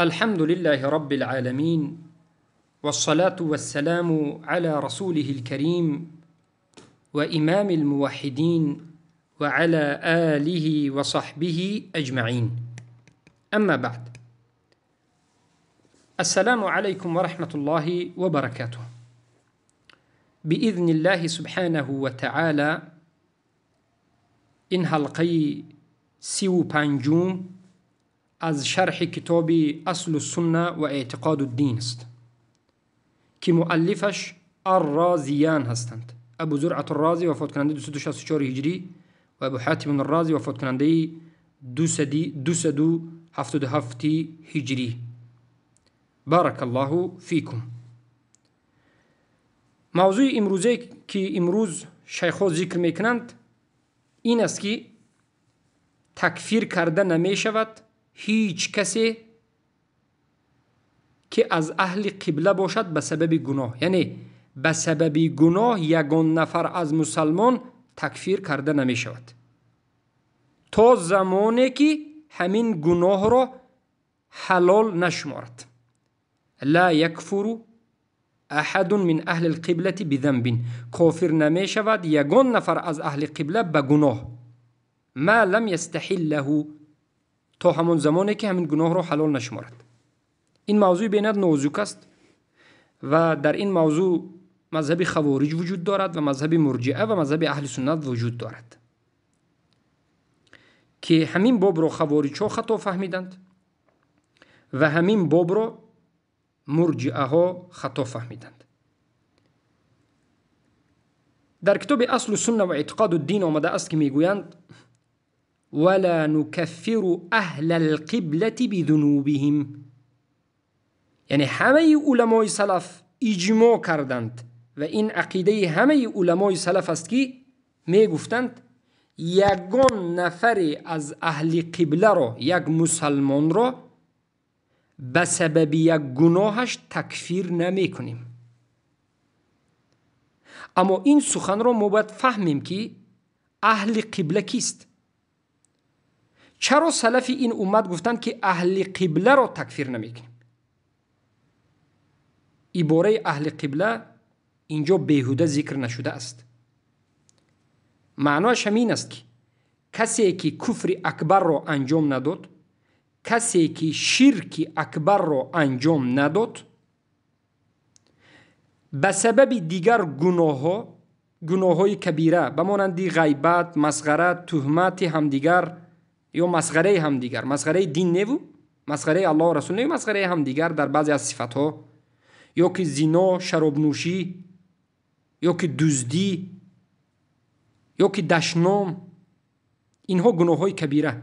الحمد لله رب العالمين، والصلاة والسلام على رسوله الكريم وإمام الموحدين وعلى آله وصحبه أجمعين. أما بعد، السلام عليكم ورحمة الله وبركاته. بإذن الله سبحانه وتعالى این حلقه 35 از شرح کتاب اصل السنة و اعتقاد الدین است که مؤلفش الرازیان هستند. ابو زرعة الرازی وفات کننده 264 هجری و ابو حاتم الرازی وفات کننده 277 هجری. بارک الله فیکم. موضوع امروزه که امروز شیخ ذکر میکنند این است که تکفیر کرده نمیشود هیچ کسی که از اهل قبله باشد به سبب گناه، یعنی به سبب گناه یگان نفر از مسلمان تکفیر کرده نمی شود تا زمانی که همین گناه را حلال نشمارد. لا یکفر احد من اهل القبلة بذنب، کافر نمی شود یگان نفر از اهل قبله به گناه، ما لم یستحله، تا همون زمانی که همین گناه را حلال نشمارد. این موضوع بیناد نازک است و در این موضوع مذهب خوارج وجود دارد و مذهب مرجئه و مذهب اهل سنت وجود دارد که همین باب را خوارج ها خطا فهمیدند و همین باب را مرجئه ها خطا فهمیدند. در کتاب اصل السنة و اعتقاد الدین آمده است که میگویند ولا نكفر اهل القبلة بذنوبهم، یعنی همه علمای سلف اجماع کردند و این عقیده همه علمای سلف است که میگفتند یگان نفر از اهل قبله را، یک مسلمان را به سبب یک گناهش تکفیر نمی کنیم. اما این سخن را ما باید فهمیم که اهل قبله کیست. چرا سلف این امت گفتند که اهل قبله را تکفیر نمی کنیم؟ عباره اهل قبله اینجا بیهوده ذکر نشده است. معناش همین است که کسی که کفر اکبر را انجام نداد، کسی که شرک اکبر را انجام نداد، به سبب دیگر گناه‌ها، گناه‌های کبیره به مانند غیبت، مسخره، تهمت همدیگر یا مسخره همدیگر، مسخره دین نه، مسخره الله و رسول نه، مسخره همدیگر در بعضی از صفت‌ها، یا که زنا، شراب نوشی، یا که دزدی، یا که دشنام، اینها گناه‌های کبیره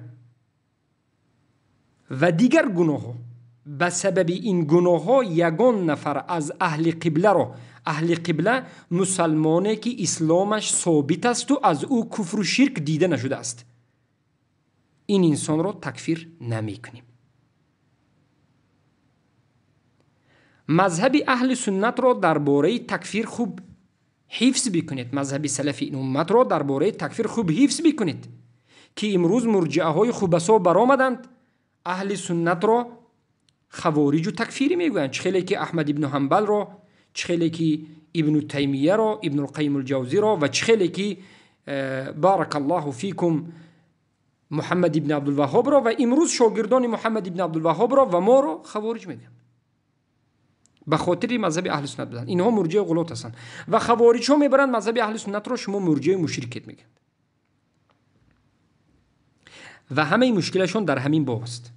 و دیگر گناه‌ها. به سبب این گناه‌ها یگان نفر از اهل قبله را، اهل قبله مسلمانی که اسلامش ثابت است و از او کفر و شرک دیده نشده است، این انسان را تکفیر نمی کنیم. مذهب اهل سنت را درباره تکفیر خوب حفظ بکنید. مذهب سلف این امت را درباره تکفیر خوب حفظ بکنید که امروز مرجعه های خوبسا برآمدند اهل سنت را خوارج و تکفیری میگویند، چه خیلی که احمد ابن حنبل را، چه خیلی که ابن تیمیه را، ابن القیم الجوزی را و چه خیلی که بارک الله فیکم محمد ابن عبدالوهاب را و امروز شاگردان محمد ابن عبدالوهاب را و ما را خوارج میگویند به خاطر مذهب اهل سنت بودن. اینها مرجع غلط هستند و خوارج ها میبرند مذهب اهل سنت را شما مرجع مشرکت میگند و همه مشکلشون در همین باب است.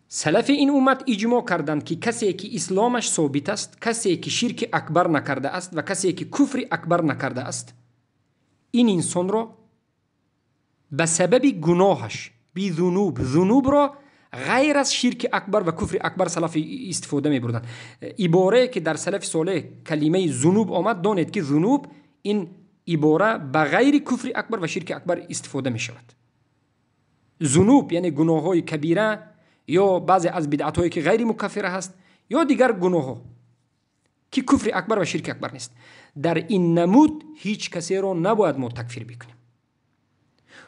سلف این امت اجماع کردند که کسی که اسلامش ثابت است، کسی که شرک اکبر نکرده است و کسی که کفر اکبر نکرده است، این انسان را به سبب گناهش، بی ذنوب، ذنوب را غیر از شرک اکبر و کفر اکبر سلف استفاده می بردند. عباره که در سلف صالح کلمه ذنوب آمد، دانید که ذنوب این عباره به غیر کفر اکبر و شرک اکبر استفاده می شود. ذنوب یعنی گناه های کبیره یا بعضی از بدعت هایی که غیر مکفره هست یا دیگر گناه ها که کفر اکبر و شرک اکبر نیست. در این نمود هیچ کسی را نباید ما تکفیر بکنیم.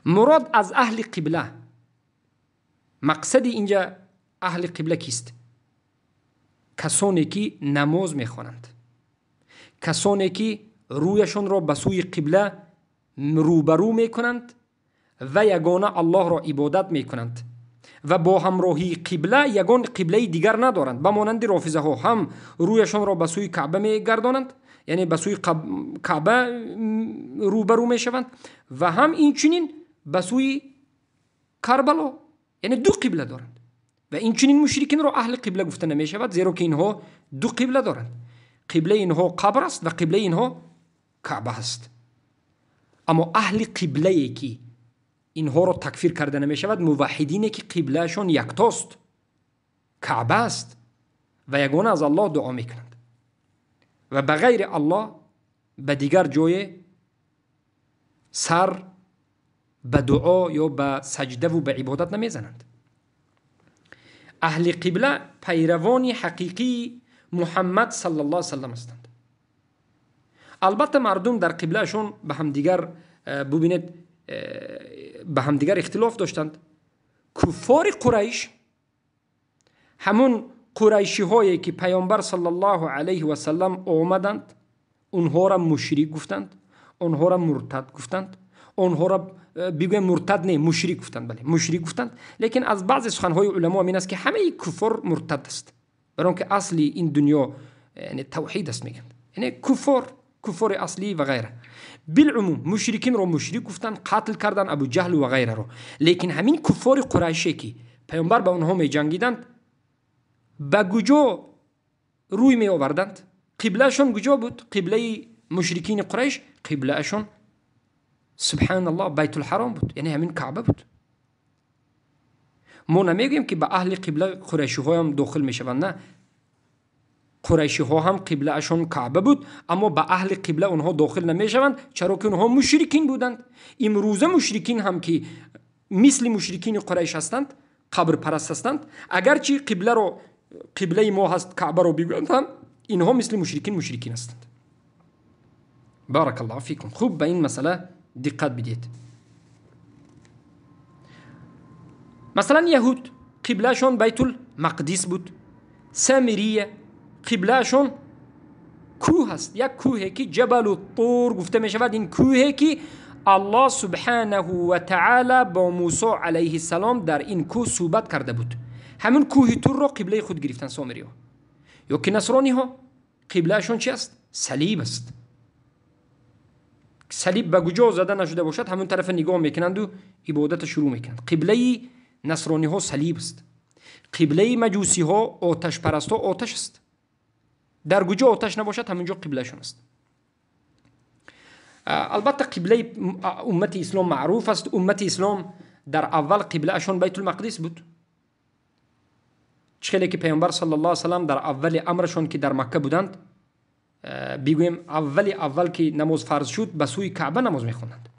مراد از اهل قبله، مقصد اینجا Аҳли қибла кист? Касоне ки намоз мехонанд, касоне ки рӯяшонро ба сӯи қибла рӯбарӯ мекунанд ва ягона Аллоҳро ибодат мекунанд ва бо ҳамроҳии қибла ягон қиблаи дигар надоранд. Ба монанди рофизаҳо ҳам рӯяшонро ба сӯи Каъба мегардонанд, яъне ба сӯи Каъба рӯбарӯ мешаванд ва ҳам инчунин ба сӯи Карбало, яъне ду қибла доранд. Ва инчунин мушрикинро аҳли қибла гуфта намешавад, зеро ки инҳо ду қибла доранд. Қиблаи инҳо қабр аст ва қиблаи инҳо Каъба аст. Аммо аҳли қиблае ки инҳоро такфир карда намешавад, муваҳҳидине ки қиблаашон яктост, Каъба аст ва ягона аз Аллоҳ дуо мекунанд ва ба ғайри Аллоҳ ба дигар ҷое сар ба дуо ё ба саҷдаву ба ибодат намезананд. Аҳли қибла пайравони ҳақиқии Муҳаммад саллаллоҳу алайҳи васаллам ҳастанд. Албатта мардум дар қиблаашон ба ҳамдигар бубинед, ба ҳамдигар ихтилоф доштанд. Куффори Қурайш, ҳамун қурайшиҳое ки паёмбар саллаллоҳу алайҳи васаллам омаданд, онҳоро мушрик гуфтанд, онҳоро муртад гуфтанд, онҳоро бигӯем муртад не, мушрик гуфтанд, бале мушрик гуфтанд. Лекин аз баъзе суханҳои уламо ин аст ки ҳамаи куффор муртад аст, барои он ки асли ин дунё тавҳид аст мегӯянд, яъне куффор, куффори аслӣ ва ғайра. Билумум мушрикинро мушрик гуфтанд, қатл карданд Абу Ҷаҳл ва ғайраро. Лекин ҳамин куффори қурайше ки паёмбар ба онҳо меҷангиданд, ба куҷо рӯй меоварданд? Қиблаашон куҷо буд? Қиблаи мушрикини Қурайш, қиблаашон субҳаналлоҳ Байтулҳаром буд, яъне ҳамин Каъба буд. Мо намегӯем ки ба аҳли қибла қурайшиҳоям дохил мешаванд, на. Қурайшиҳо ҳам қиблаашон Каъба буд, аммо ба аҳли қибла онҳо дохил намешаванд, чаро ки онҳо мушрикин буданд. Имрӯза мушрикин ҳам ки мисли мушрикини Қурайш ҳастанд, қабрпараст ҳастанд, агарчи қибларо қиблаи мо ҳаст Каъбаро бигӯянд ҳам, инҳо мисли мушрикин мушрикин ҳастанд. Баракаллоҳу фикум. Хуб ба ин масъала диққат бидиҳед. Масалан яҳуд қиблаашон Байтул Мақдис буд. Самирия қиблаашон кӯҳ аст, як кӯҳе ки Ҷабалу Тур гуфта мешавад. Ин кӯҳе ки Аллоҳ субҳанаҳу ва таъала бо Мусо алайҳиссалом дар ин кӯҳ суҳбат карда буд. Ҳамин кӯҳи Турро қиблаи худ гирифтанд сомириҳо. Ё ки насрониҳо қиблаашон чи аст? Салиб аст. Салиб ба куҷо зада нашуда бошад, ҳамон тарафа нигоҳ мекунанду ибодата шурӯъ мекунанд. Қиблаи насрониҳо салиб аст. Қиблаи маҷусиҳо, оташпарастҳо оташ аст. Дар куҷо оташ набошад, ҳамон ҷо қиблаашон аст. Албатта қиблаи уммати ислом маъруф аст. Уммати ислом дар аввал қиблаашон Байтулмақдис буд. Чӣ хеле ки паёмбар саллаллоҳу алайҳи васаллам дар аввали амрашон ки дар Макка буданд, бигӯем аввали аввал ки намоз фарз шуд, ба сӯи Каъба намоз мехонданд,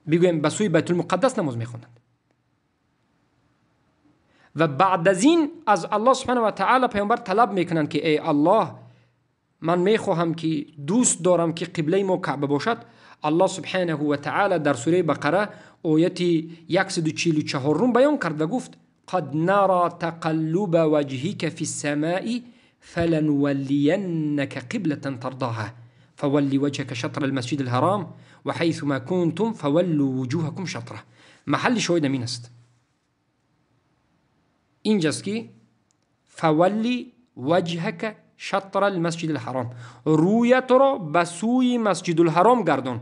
бигӯем ба сӯи Байтулмуқаддас намоз мехонданд. Ва баъд аз ин аз Аллоҳ субҳанаҳу ва таъала паёмбар талаб мекунанд ки эй Аллоҳ, ман мехоҳам ки дӯст дорам ки қиблаи мо Каъба бошад. Аллоҳ субҳанаҳу ва таъала дар сураи Бақара ояти 144 баён кард ва гуфт: قد نرى تقلب وجهك في السماء فلنولينك قبلة ترضاها فول وجهك شطر المسجد الحرام وحيثما كنتم فولوا وجوهكم شطره. محل شوية من است اینجاست که فولی وجهك شطر المسجد الحرام، رویت را به سوی مسجد الحرام گردان.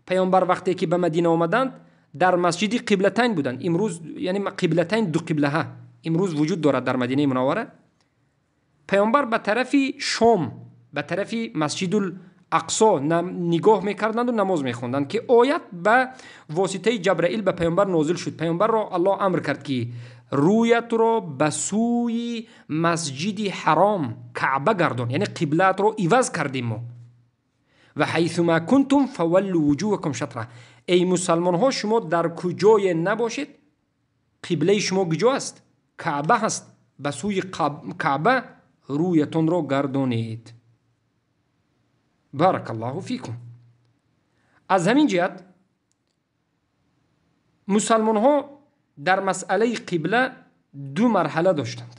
پیامبر وقتی که به مدینه آمدند در مسجد قبلتین بودند. امروز یعنی قبلتین دو قبله ها امروز وجود دارد در مدینه منوره. پیامبر به طرف شام، به طرف مسجد الاقصا نگاه میکردند و نماز میخوندند که آیت به واسطه جبرائیل به پیامبر نازل شد. پیامبر را الله امر کرد که رویت را به سوی مسجد حرام کعبه گردان، یعنی قبلت را عوض کردیم ما. و حیثما کنتم فولوا وجوهکم شطره. ای مسلمان ها، شما در کجای نباشید، قبله شما کجا است؟ کعبه هست. به سوی کعبه رویتون را گردانید. بارک الله فیکم. از همین جهت مسلمان ها در مسئله قبله ду марҳала доштанд.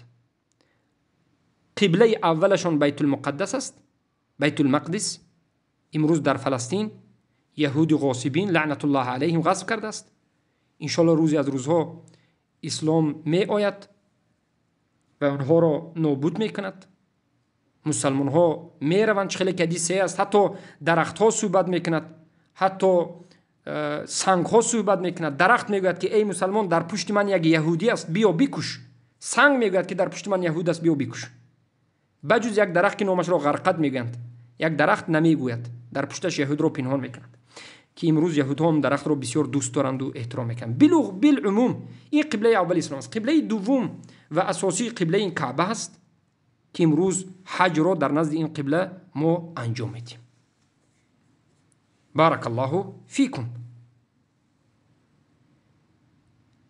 Қиблаи аввалашон Байтулмуқаддас аст, Байтулмақдис имрӯз дар Фаластин яҳуди ғосибин лаънатуллоҳ алайҳим ғасб кардааст. Иншоаллоҳ рӯзе аз рӯзҳо ислом меояд ва онҳоро нобуд мекунад. Мусалмонҳо мераванд, чӣ хеле ки ҳадис саҳеҳ аст, ҳатто дарахтҳо суҳбат мекунад, ҳатто сангҳо суҳбат мекунад. Дарахт мегӯяд ки эй мусалмон, дар пушти ман як яҳудӣ аст, биё бикуш. Санг мегӯяд ки дар пушти ман яҳуд аст, биё бикуш. Ба ҷуз як дарахт ки номашро Ғарқад мегӯянд, як дарахт намегӯяд, дар пушташ яҳудро пинҳон мекунад, ки имрӯз яҳудҳо ҳам дарахтро бисёр дӯст доранду эҳтиром мекунанд. Билумум ин қиблаи аввали ислом аст. Қиблаи дуввум ва асосии қиблаи ин Каъба аст ки имрӯз ҳаҷро дар назди ин қибла мо анҷом медиҳем. Баракаллоҳу фикум.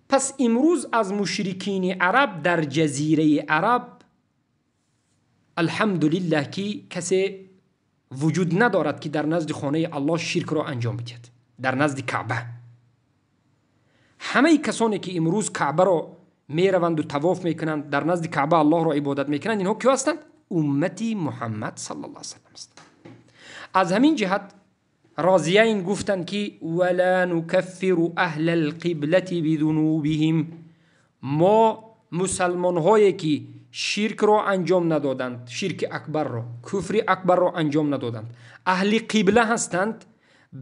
Пас имрӯз аз мушрикини араб дар ҷазираи араб алҳамдулиллаҳ ки касе вуҷуд надорад ки дар назди хонаи Аллоҳ ширкро анҷом бидиҳад, дар назди Каъба. Ҳамаи касоне ки имрӯз Каъбаро мераванду тавоф мекунанд, дар назди Каъба Аллоҳро ибодат мекунанд, инҳо киё ҳастанд? Уммати Муҳаммад саллаллоҳу алайҳи васаллам ҳастанд. Аз ҳамин ҷиҳат розияин гуфтанд ки вала нукаффиру аҳла алқиблати бидунубиҳим, мо мусалмонҳое ки ширкро анҷом надоданд, ширки акбарро, куфри акбарро анҷом надоданд, аҳли қибла ҳастанд,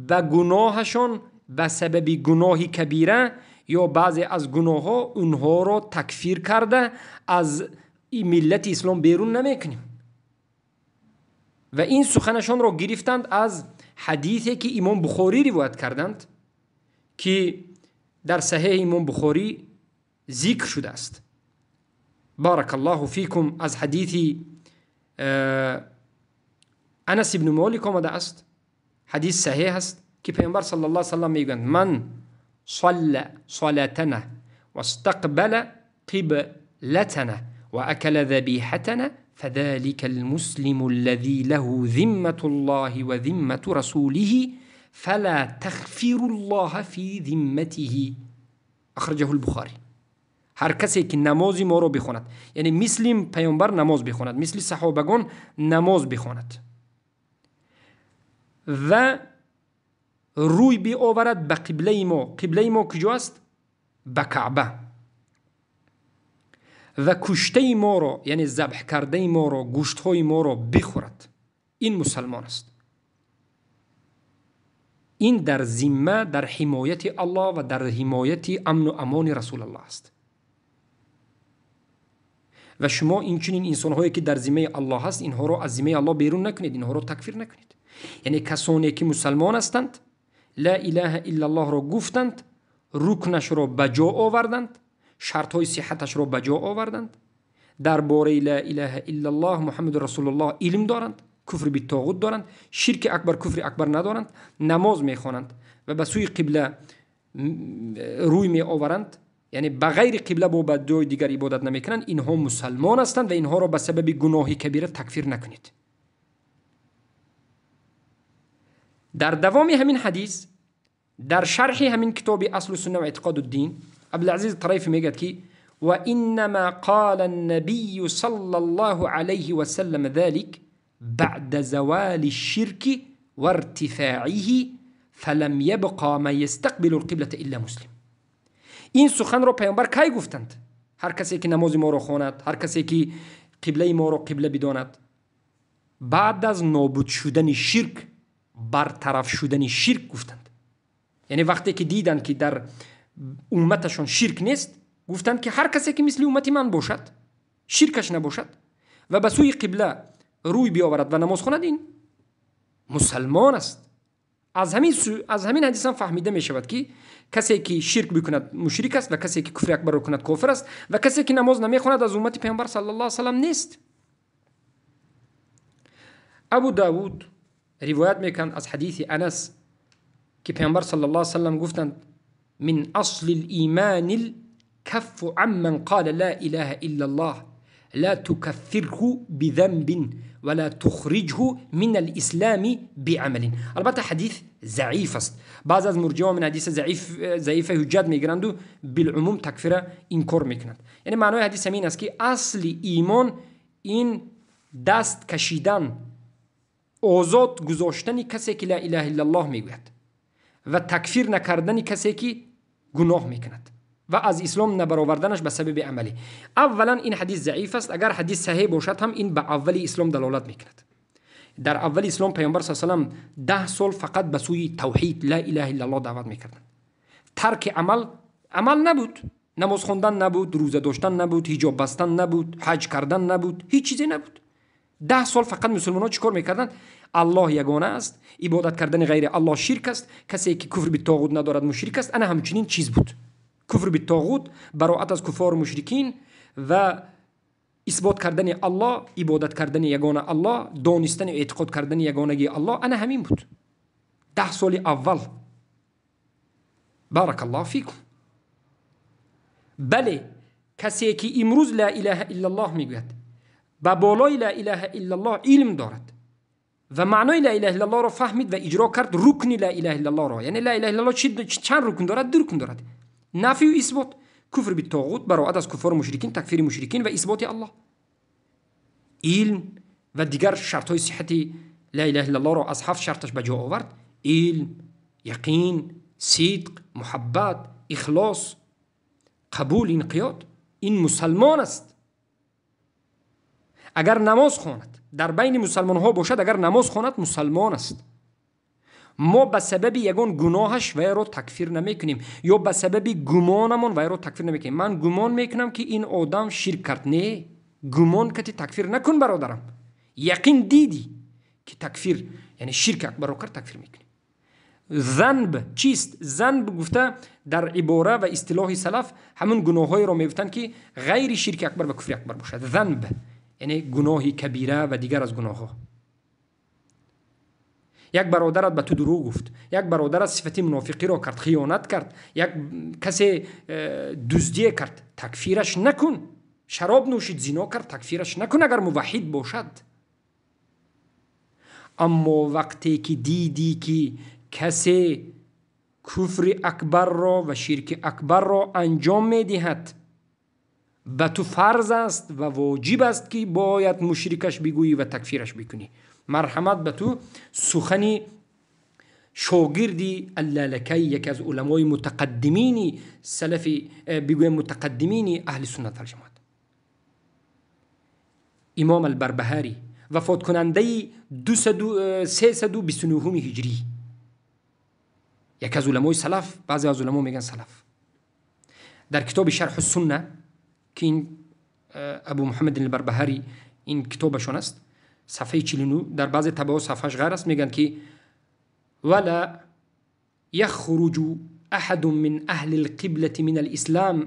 ба гуноҳашон ба сабаби гуноҳи кабира ё баъзе аз гуноҳҳо онҳоро такфир карда аз миллати ислом берун намекунем. Ва ин суханашонро гирифтанд аз ҳадисе ки имом Бухорӣ ривоят карданд, ки дар саҳеҳи имом Бухорӣ зикр шудааст. Баракаллоҳу фикум. Аз ҳадиси Анас ибн Молик омадааст, ҳадис саҳеҳ аст, ки паёмбар саллаллоҳу алайҳи васаллам мегӯянд: ман صلى صلاتنا واستقبل قبلتنا وأكل ذبيحتنا فذلك المسلم الذي له ذمة الله وذمة رسوله فلا تغفروا الله في ذمته. أخرجه البخاري. هر کسی که نماز ما رو بخواند، یعنی مثل پیامبر نماز بخواند، مثل صحابگان نماز بخواند و روی بیاورد به قبله ما. قبله ما کجاست؟ به کعبه. و کشته ما را، یعنی ذبح کرده ما را، گوشت های ما را بخورد، این مسلمان است. این در ذمه، در حمایت الله و در حمایت امن و امان رسول الله است. و شما این چنین انسان هایی که در ذمه الله هست، اینها را از ذمه الله بیرون نکنید، اینها را تکفیر نکنید. یعنی کسانی که مسلمان هستند، لا اله الا الله را گفتند، رکنش را به جا آوردند، شرط های صحتش را به جا آوردند، درباره لا اله الا الله محمد رسول الله علم دارند، کفر به طاغوت دارند، شرک اکبر کفر اکبر ندارند، نماز میخوانند و به سوی قبله روی می آورند، یعنی به غیر قبله با جای دیگر عبادت نمیکنند، اینها مسلمان هستند و اینها را به سبب گناه کبیره تکفیر نکنید. در دوام همین حدیث، در شرح همین کتاب اصل السنه و اعتقاد الدین، عبدالعزیز طريفي میگه که و انما قال النبي صلى الله عليه وسلم ذلك بعد زوال الشرك وارتفاعه فلم يبقى ما يستقبل القبلة الا مسلم. این سخن رو پیامبر کی گفتند؟ هر کسی که نماز ما رو خواند، هر کسی که قبله ما رو قبله بداند، بعد از نابود شدن شرک، برطرف شدن شرک گفتند. یعنی وقتی که دیدند که در امتشان شرک نیست، گفتند که هر کسی که مثل امت من باشد، شرکش نباشد و به سوی قبله روی بیاورد و نماز خواند، این مسلمان است. از همین حدیث هم فهمیده می شود که کسی که شرک بکند مشرک است و کسی که کفر اکبر کند کافر است و کسی که نماز نمیخواند از امت پیامبر صلی الله علیه و سلم نیست. ابو داود روایت میکند از حدیث انس که پیامبر صلی الله علیه و سلم گفتند من اصل الايمان الكف عمن قال لا اله الا الله لا تكفره بذنب ولا تخرجه من الإسلام بعمل. البته حدیث ضعیف است. بعض از مرجعه من حدیث ضعیف حجت میگیرند و بالعموم تکفیر انکار میکنند. یعنی معنای حدیث همین است که اصل ایمان این دست کشیدن، آزاد گذاشتن کسی که لا اله الا الله میگوید و تکفیر نکردن کسی که گناه میکند و از اسلام نبرآوردنش به سبب عملی. اولا این حدیث ضعیف است. اگر حدیث صحیح باشد هم این به اول اسلام دلالت میکند. در اول اسلام پیامبر صلی الله علیه و سلم 10 سال فقط به سوی توحید لا اله الا الله دعوت میکردند. ترک عمل، عمل نبود، نماز خواندن نبود، روزه داشتن نبود، حجاب بستن نبود، حج کردن نبود، هیچ چیزی نبود. 10 سال فقط مسلمان ها چیکار میکردند؟ الله یگانه است، عبادت کردن غیر الله شرک است، کسی که کفر به طاغوت ندارد مشرک است. انا همچنین چیز بود. کفر به طاغوت، براعت از کفار و مشرکین و اثبات کردن الله، عبادت کردن یگانه الله، دانستن و اعتقاد کردن یگانگی الله، انا همین بود. 10 سال اول. بارک الله فیکم. بله، کسی که امروز لا اله الا الله میگوید، به بالای لا اله الا الله علم دارد و معنای لا اله الا الله را فهمید و اجرا کرد، رکن لا اله الا الله را، یعنی لا اله الا الله چند رکن دارد؟ 2 رکن دارد: نفی و اثبات. کفر به طاغوت، براعت از کفار و مشرکین، تکفیر مشرکین و اثبات الله. علم و دیگر شرط های صحت لا اله الا الله را از 7 شرطش به جا آورد: علم، یقین، صدق، محبت، اخلاص، قبول، انقیاد. این مسلمان است. اگر نماز خواند، در بین مسلمان ها باشد، اگر نماز خواند مسلمان است. ما به سبب یگان گناهش وی را تکفیر نمیکنیم یا به سبب گمانمان وی را تکفیر نمیکنیم. من گمان میکنم که این آدم شرک کرد. نه، گمان کتی تکفیر نکن برادرم. یقین دیدی که تکفیر یعنی شرک اکبر را کرد، تکفیر میکنی. ذنب چیست؟ ذنب گفته در عباره و اصطلاح سلف همون گناه‌های را میگفتند که غیر شرک اکبر و کفر اکبر باشد. ذنب یعنی گناه کبیره و دیگر از گناه‌ها. یک برادرت به تو دروغ گفت، یک برادرت صفت منافقی را کرد، خیانت کرد، یک کسی دزدی کرد، تکفیرش نکن. شراب نوشید، زنا کرد، تکفیرش نکن اگر موحد باشد. اما وقتی که دیدی که کسی کفر اکبر را و شرک اکبر را انجام میدهد، به تو فرض است و واجب است که باید مشرکش بگویی و تکفیرش بکنی. مرحمت به تو سخنی شاگردی اللالکی، یکی از علمای متقدمین سلف، بگویم متقدمین اهل سنت والجماعت، امام البربهاری، وفات کننده 329 هجری، یکی از علمای سلف، بعضی از علما میگن سلف. در کتاب شرح السنه که این ابو محمد البربهاری این کتابشون است، صفحه 49، در بعضی طبعات صفحهش غیر است، میگن که ولا يخرج احد من اهل القبلة من الاسلام،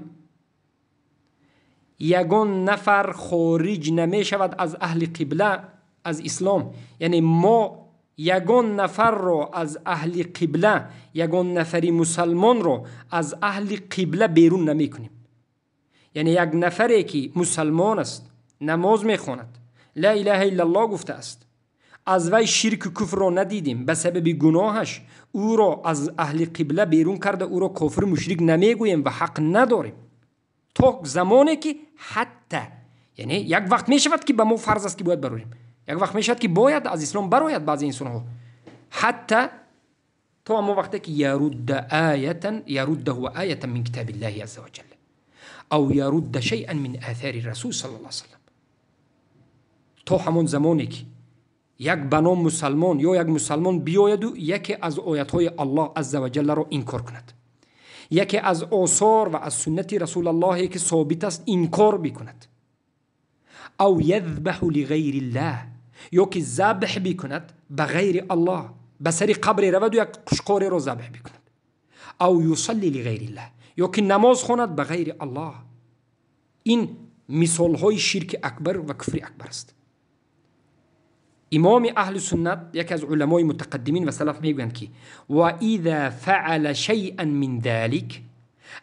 یگان نفر خارج نمیشود از اهل قبله، از اسلام. یعنی ما یگان نفر را از اهل قبله، یگان نفری مسلمان را از اهل قبله بیرون نمیکنیم. یعنی یک نفری که مسلمان است، نماز میخواند، لا اله الا الله گفته است، از وی شرک و کفر را ندیدیم، به سبب گناهش او را از اهل قبله بیرون کرده، او را کافر مشرک نمیگوییم و حق نداریم تا زمانی که حتی، یعنی یک وقت میشود که به ما فرض است که باید بروریم، یک وقت میشود که باید از اسلام براید بعضی انسان ها، حتی تا اما وقتی که یرد آیه، یرده آیه من کتاب الله عز وجل او یرد شیئا من آثار الرسول صلی الله علیه وسلم، تا همون زمانی که یک بنام مسلمان یا یک مسلمان بیاید و یکی از آیت های الله عز وجل را انکار کند، یکی از آثار و از سنت رسول الله که ثابت است انکار بکند، او یذبح لغیر الله، یا که ذبح بکند به غیر الله، به سر قبر رود و یک قشقاری را ذبح بکند، او یصلی لغیر الله، یا که نماز خواند به غیر الله. این مثال های شرک اکبر و کفر اکبر است. امام اهل سنت، یکی از علمای متقدمین و سلف، میگویند که و اذا فعل شیئا من ذلك،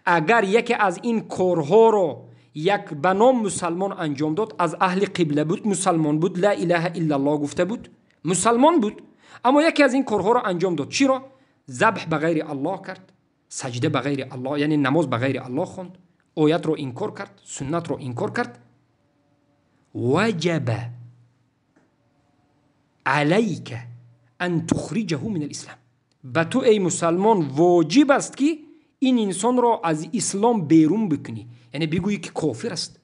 اگر یکی از این کارها را як ба ном мусалмон анҷом дод, аз аҳли қибла буд, мусалмон буд, ла илаҳа иллаллоҳ гуфта буд, мусалмон буд, аммо яке аз ин корҳоро анҷом дод. Чиро? Забҳ ба ғайри Аллоҳ кард, саҷда ба ғайри Аллоҳ, яъне намоз ба ғайри Аллоҳ хонд, оятро инкор кард, суннатро инкор кард. Ваҷаба алайка ан тухриҷаҳу мин алислам. Ба ту эй мусалмон воҷиб аст, ки ин инсонро аз ислом берун бикунӣ, яъне бигӯӣ, ки кофир аст.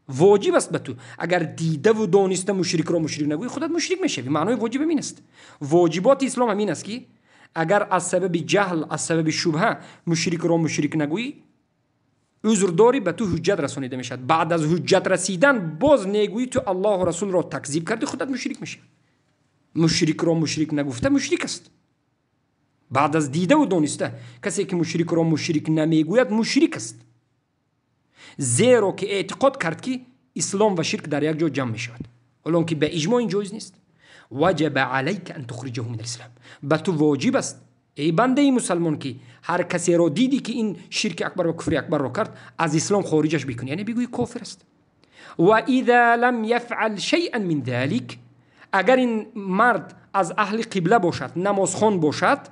Воҷиб аст ба ту. Агар дидаву дониста мушрикро мушрик нагӯӣ, худат мушрик мешавӣ. Маънои воҷиб ҳамин аст. Воҷиботи ислом ҳамин аст, ки агар аз сабаби ҷаҳл, аз сабаби шубҳа мушрикро мушрик нагӯӣ, узр дорӣ, ба ту ҳуҷҷат расонида мешавад. Баъд аз ҳуҷҷат расидан боз негӯӣ, ту Аллоҳу расулро такзиб кардӣ, худат мушрик мешавӣ. Мушрикро мушрик нагуфта мушрик аст. Баъд аз дидаву дониста касе ки мушрикро мушрик намегӯяд, мушрик аст, зеро ки эътиқод кард, ки ислом ва ширк дар як ҷо ҷамъ мешавад, ҳолон ки ба иҷмоъ ин ҷоиз нест. Ваҷаба алайка ан тухриҷаҳу мин алислам. Ба ту воҷиб аст, эй бандаи мусалмон, ки ҳар касеро дидӣ, ки ин ширки акбар ва куфри акбарро кард, аз ислом хориҷаш бикунӣ, яъне бигӯӣ кофир аст. Ва иза лам яфъал шайъан мин залик, агар ин мард аз аҳли қибла бошад, намозхон бошад,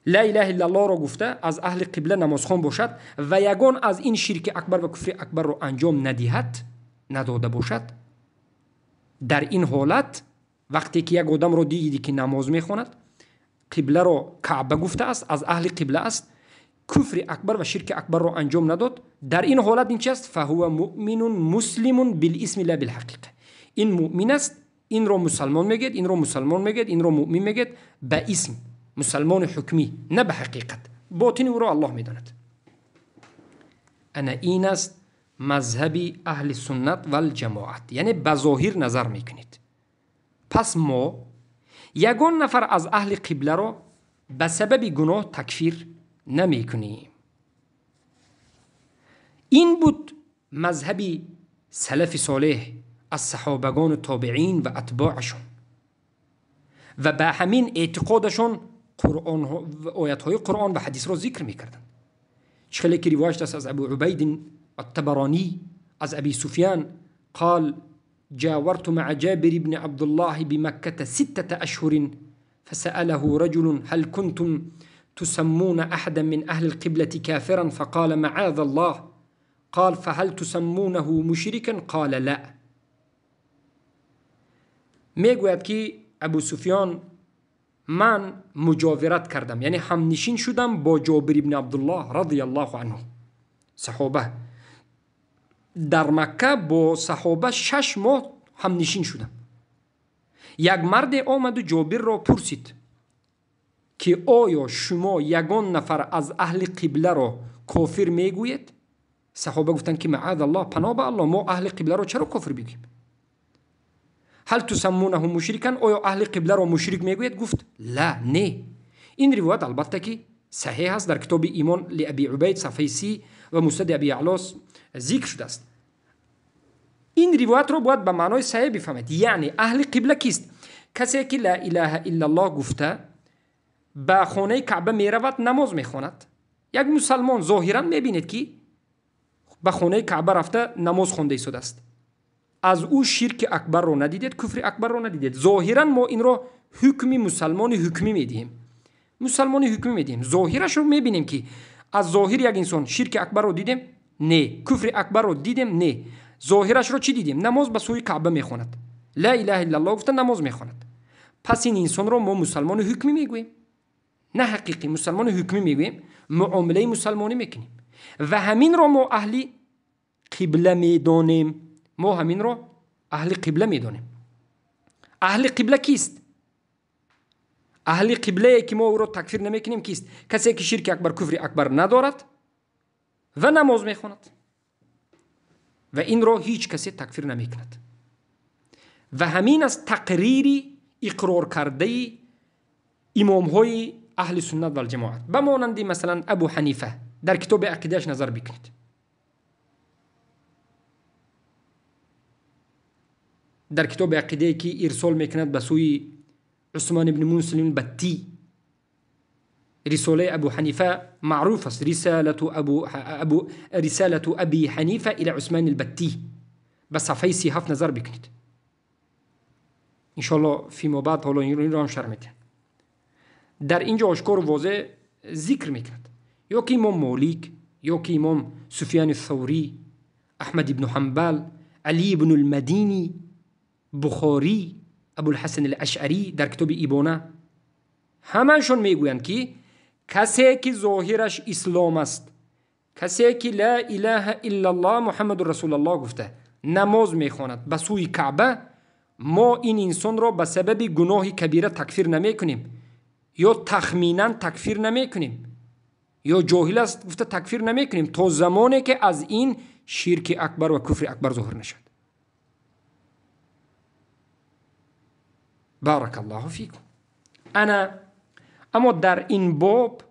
ла илаҳа иллаллоҳро гуфта, аз аҳли қибла, намозхон бошад ва ягон аз ин ширки акбар ва куфри акбарро анҷом надиҳад, надода бошад, дар ин ҳолат, вақте ки як одамро дидӣ, ки намоз мехонад, қибларо Каъба гуфтааст, аз аҳли қибла аст, куфри акбар ва ширки акбарро анҷом надод, дар ин ҳолат ин чи аст? Фаҳува муъминун муслимун билисми ла билҳақиқа. Ин муъмин аст, инро мусалмон мегӯяд, инро мусалмон мегӯяд, инро муъмин мегӯяд ба исм, мусалмони ҳукмӣ, на ба ҳақиқат. Ботини ӯро Аллоҳ медонад. Ана ин аст мазҳаби аҳли суннат валҷамоат, яъне ба зоҳир назар мекунед. Пас мо ягон нафар аз аҳли қибларо ба сабаби гуноҳ такфир намекунем. Ин буд мазҳаби салафи солеҳ аз саҳобагону тобеин ва атбоашон ва ба ҳамин эътиқодашон оятҳои Қуръон ва ҳадисро зикр мекарданд. Чӣ хеле ки ривоят аст аз Абу Убайдин التبراني از أبي سفيان قال: جاورت مع جابر بن عبد الله بمكة 6 أشهر، فسأله رجل: هل كنتم تسمون أحدا من أهل القبلة كافرا؟ فقال: معاذ الله. قال: فهل تسمونه مشركا؟ قال: لا. میگوید که ابو سفیان، من مجاورت کردم، یعنی همنشین شدم با جابر ابن عبدالله رضی الله عنه، صحابه. در مکه با صحابه 6 ماه همنشین شدم. یک مرد آمد و جابر را پرسید که آیا شما یگان نفر از اهل قبله را کافر میگوید؟ صحابه گفتند که معاذ الله، پناه به الله، ما اهل قبله را چرا کافر بگیم؟ هل تسمونه مشرکا؟ آیا اهل قبله را مشرک میگوید؟ گفت: لا، نه. این روایت البته که صحیح است، در کتاب ایمان لابی عبید صفحه 30 و مسند ابی یعلا ذکر شده است. این روایت رو باید به معنای صحیح بفهمید. یعنی اهل قبله کیست؟ کسی که لا اله الا الله گفته، به خانه کعبه میرود، نماز میخواند. یک مسلمان ظاهرا میبینید که به خانه کعبه رفته، نماز خونده ایستاده است. از او شرک اکبر رو ندیدید، کفر اکبر رو ندیدید. ظاهرا ما این را حکمی مسلمان حکمی میدهیم، مسلمان حکمی میدهیم. ظاهرش رو میبینیم که از ظاهر یک انسان شرک اکبر رو دیدیم؟ نه. کفر اکبر رو دیدیم؟ نه. ظاهرش رو چی دیدیم؟ نماز به سوی کعبه میخواند، لا اله الا الله گفته، نماز میخواند. پس این انسان رو ما مسلمان حکمی میگوییم، نه حقیقی. مسلمان حکمی میگوییم، معامله مسلمانی میکنیم و همین رو ما اهل قبله میدانیم. ما همین رو اهل قبله میدانیم. اهل قبله کیست؟ اهل قبله که ما او رو تکفیر نمیکنیم کیست؟ کسی که شرک اکبر، کفر اکبر ندارد و نماز میخواند و این را هیچ کسی تکفیر نمیکند. و همین از تقریری اقرار کرده امام های اهل سنت و الجماعت، به مانند مثلا ابو حنیفه، در کتاب عقیدهش نظر بکنید. در کتاب عقیده که ارسال میکند به سوی عثمان ابن مسلم بتی، Рисолаи Абу Ҳанифа маъруф аст, рисалату Аби Ҳанифа ила Усман албаттӣ. Ба сафҳаи 37 назар бикунед. Иншоалло фимо баъд ҳоло инро ҳам шарҳ медиҳам. Дар инҷо ошкору возеҳ зикр мекунад. Ё ки имом Молик, ё ки имом Суфияни Саврӣ, Аҳмад ибну Ҳанбал, Али ибну Алмадинӣ, Бухорӣ, Абулҳасан алашъарӣ дар китоби Ибона ҳамаашон мегӯянд, ки касе ки зоҳираш ислом аст, касе ки ла илаҳа иллаллоҳ Муҳаммаду расулаллоҳ гуфта намоз мехонад ба сӯи Каъба, мо ин инсонро ба сабаби гуноҳи кабира такфир намекунем, ё тахминан такфир намекунем, ё ҷоҳил аст гуфта такфир намекунем, то замоне ки аз ин ширки акбар ва куфри акбар зоҳир нашавад. Баракаллоҳу фикум. Ана аммо дар ин боб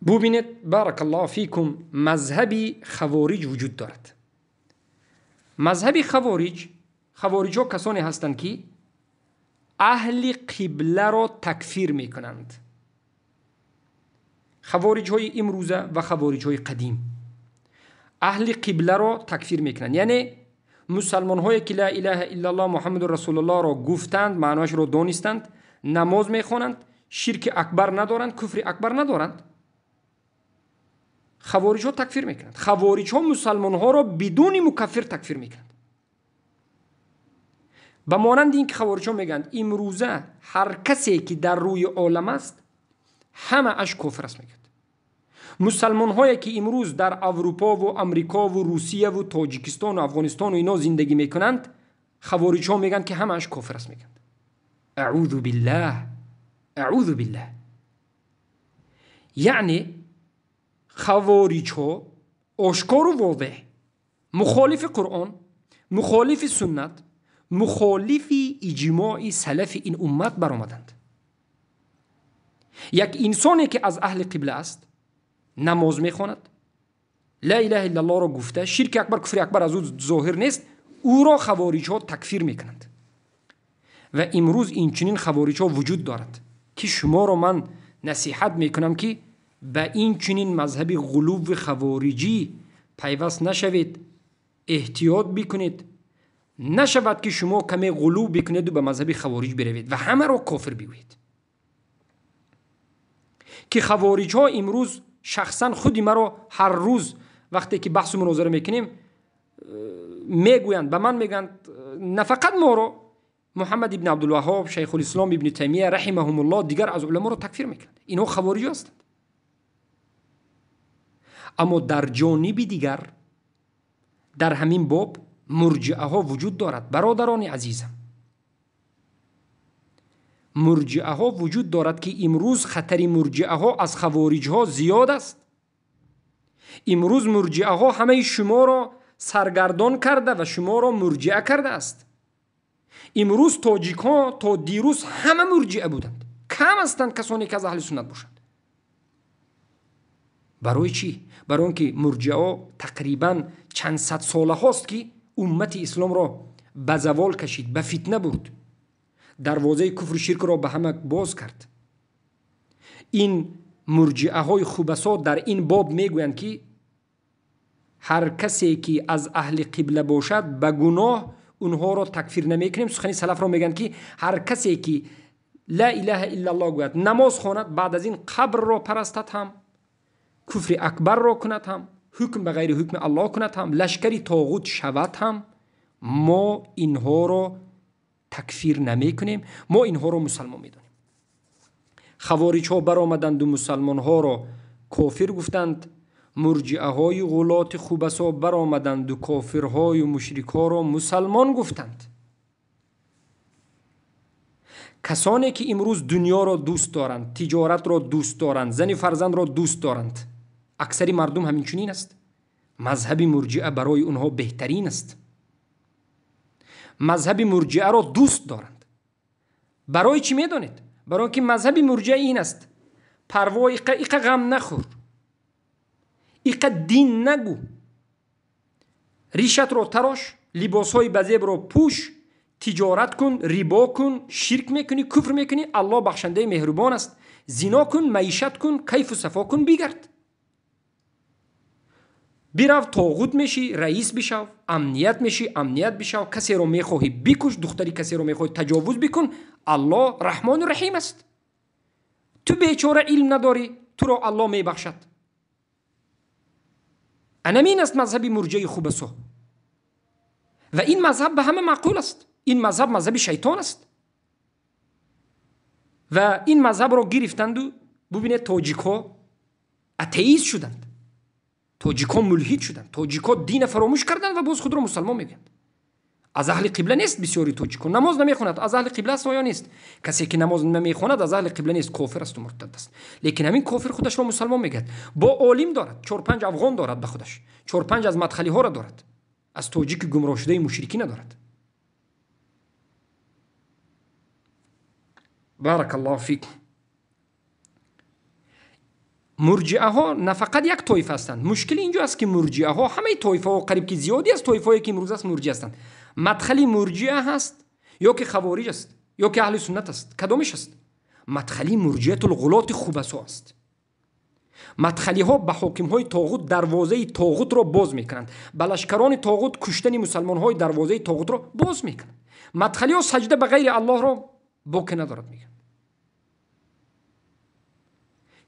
бубинед, баракаллоҳу фикум, мазҳаби хавориҷ вуҷуд дорад. Мазҳаби хавориҷ, хавориҷҳо касоне ҳастанд, ки аҳли қибларо такфир мекунанд. Хавориҷҳои имрӯза ва хавориҷҳои қадим аҳли қибларо такфир мекунанд. Яъне мусалмонҳое ки ла илаҳа иллаллоҳ Муҳаммаду расулуллоҳро гуфтанд, маъноашро донистанд, намоз мехонанд, ширки акбар надоранд, куфри акбар надоранд, хавориҷҳо такфир мекунанд. Хавориҷҳо мусалмонҳоро бидуни мукаффир такфир мекунанд. Ба монанди ин ки хавориҷҳо мегӯянд имрӯза ҳар касе ки дар рӯи олам аст ҳамааш кофир аст мегӯяд. Мусалмонҳое ки имрӯз дар Аврупову Амрикову Русияву Тоҷикистону Афғонистону ино зиндагӣ мекунанд, хавориҷҳо мегӯянд ки ҳамааш кофир аст мегӯянд. Аъузу биллаҳ, аъузу биллаҳ. Яъне хавориҷҳо ошкору возеҳ мухолифи Қуръон, мухолифи суннат, мухолифи иҷмои салафи ин уммат баромаданд. Як инсоне ки аз аҳли қибла аст, намоз мехонад, ла илаҳа иллаллоҳро гуфта, ширки акбар, куфри акбар аз ӯ зоҳир нест, ӯро хавориҷҳо такфир мекунанд. Ва имрӯз инчунин хавориҷҳо вуҷуд дорад, ки шуморо ман насиҳат мекунам, ки ба ин чунин мазҳаби ғулуви хавориҷӣ пайваст нашавед, эҳтиёт бикунед, нашавад ки шумо каме ғулув бикунеду ба мазҳаби хавориҷ биравед ва ҳамаро кофир бигӯед. Ки хавориҷҳо имрӯз шахсан худи маро ҳар рӯз вақте ки баҳсу мунозара мекунем мегӯянд, ба ман мегӯянд, на фақат моро, Муҳаммад ибн Абдулваҳҳоб, Шайхулислом ибни Таймия раҳимаҳумуллоҳ, дигар аз уламоро такфир мекунанд. Инҳо хавориҷ ҳастанд. Аммо дар ҷониби дигар дар ҳамин боб мурҷиаҳо вуҷуд дорад. Бародарони азизам, мурҷиаҳо вуҷуд дорад, ки имрӯз хатари мурҷиаҳо аз хавориҷҳо зиёд аст. Имрӯз мурҷиаҳо ҳамаи шуморо саргардон карда ва шуморо мурҷиа карда аст. Имрӯз тоҷикҳо то дирӯз ҳама мурҷиа буданд. Кам ҳастанд касоне ки аз аҳли суннат бошанд. Барои чӣ? Барои он ки мурҷиаҳо тақрибан чанд сад солаҳост, ки уммати исломро ба завол кашид, ба фитна бурд, дарвозаи куфру ширкро ба ҳама боз кард. Ин мурҷиаҳои хубасо дар ин боб мегӯянд, ки ҳар касе ки аз аҳли қибла бошад ба гуноҳ онҳоро такфир намекунем. Сухани салафро мегӯянд, ки ҳар касе ки ла илаҳа иллаллоҳ гӯяд, намоз хонад, баъд аз ин қабрро парастад ҳам, куфри акбарро кунад ҳам, ҳукм ба ғайри ҳукми Аллоҳ кунад ҳам, лашкари тоғут шавад ҳам, мо инҳоро такфир намекунем, мо инҳоро мусалмон медонем. Хавориҷҳо баромаданду мусалмонҳоро кофир гуфтанд, мурҷиаҳои ғулоти хубасо баромаданду кофирҳою мушрикҳоро мусалмон гуфтанд. Касоне ки имрӯз дунёро дӯст доранд, тиҷоратро дӯст доранд, зани фарзандро дӯст доранд, аксари мардум ҳамин чунин аст. Мазҳаби мурҷиа барои онҳо беҳтарин аст. Мазҳаби мурҷиаро дӯст доранд. Барои чӣ медонед? Барои он ки мазҳаби мурҷиа ин аст: парво иқа ғам нахӯр, иқа дин нагӯ, ришатро тарош, либосҳои базебро пӯш, Тиҷорат кун, рибо кун, ширк мекунӣ, куфр мекунӣ, Аллоҳ бахшандаи меҳрубон аст. Зино кун, маишат кун, кайфу сафо кун, бигард. Бирав, тоғут мешӣ, раис бишав, амният мешӣ, амният бишав, касеро мехоҳӣ бикуш, духтари касеро мехоҳӣ таҷовуз бикун, Аллоҳ раҳмону раҳим аст. Ту бечора илм надорӣ, туро Аллоҳ мебахшад. Анамин аст мазҳаби мурҷаи хубасо. Ва ин мазҳаб ба ҳама маъқул аст. Ин мазҳаб мазҳаби шайтон аст. Ва ин мазҳабро гирифтанду бубинед, тоҷикҳо атеист шуданд, тоҷикҳо мулҳид шуданд, тоҷикҳо дина фаромӯш карданд ва боз худро мусалмон мегӯянд. Аз аҳли қибла нест бисёри тоҷикҳо, намоз намехонад, аз аҳли қибла аст оё нест? Касе ки намоз намехонад аз аҳли қибла нест, кофир асту муртад аст. Лекин ҳамин кофир худашро мусалмон мегӯяд. Бо олим дорад, 4-5 афғон дорад ба худаш, 4-5 аз мадхалиҳоро дорад, аз тоҷики гумроҳшудаи мушрикӣ надорад. Барак Аллоҳу фикум. Мурҷиаҳо на фақат як тоифа ҳастанд. Мушкили инҷо аст, ки мурҷиаҳо ҳамаи тоифаҳо, қариб ки зиёди аз тоифаҳое ки имрӯз аст мурҷиа ҳастанд. Мадхали мурҷиа ҳаст ё ки хавориҷ аст ё ки аҳли суннат аст, кадомиш аст? Мадхали мурҷиатул ғулоти хубасо аст. Мадхалиҳо ба ҳокимҳои тоғут дарвозаи тоғутро боз мекунанд, ба лашкарони тоғут куштани мусалмонҳои дарвозаи тоғутро боз мекунанд. Мадхалиҳо саҷда ба ғайри Аллоҳро боке надорад мегӯянд.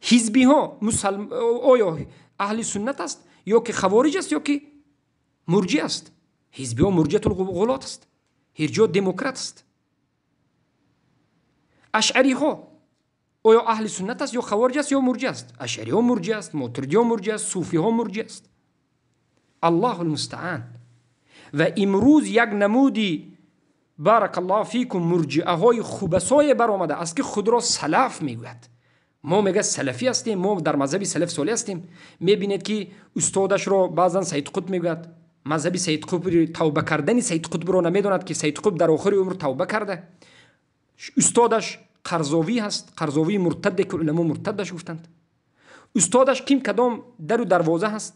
Ҳизбиҳо оё аҳли суннат аст ё ки хавориҷ аст ё ки мурҷи аст? Ҳизбиҳо мурҷиатул ғулот аст, ҳирҷиҳо демократ аст. Ашъариҳо оё аҳли суннат аст ё хавориҷ аст ё мурҷи аст? Ашъариҳо мурҷи аст, мотуридиҳо мурҷи аст, суфиҳо мурҷи аст. Аллоҳу лмустаан. Ва имрӯз як намуди барак Аллоҳу фикум мурҷиаҳои хубасое баромада аст, ки худро салаф мегӯяд. Мо мега салафӣ ҳастем, мо дар мазҳаби салаф солеҳ ҳастем. Мебинед, ки устодашро баъзан Саид Қутб мегӯяд. Мазҳаби Саид Қутб, тавба кардани Саид Қутбро намедонад, ки Саид Қутб дар охири умр тавба карда. Устодаш Қарзовӣ ҳаст, Қарзовии муртаде ки уламо муртадаш гуфтанд. Устодаш ким кадом дару дарвоза ҳаст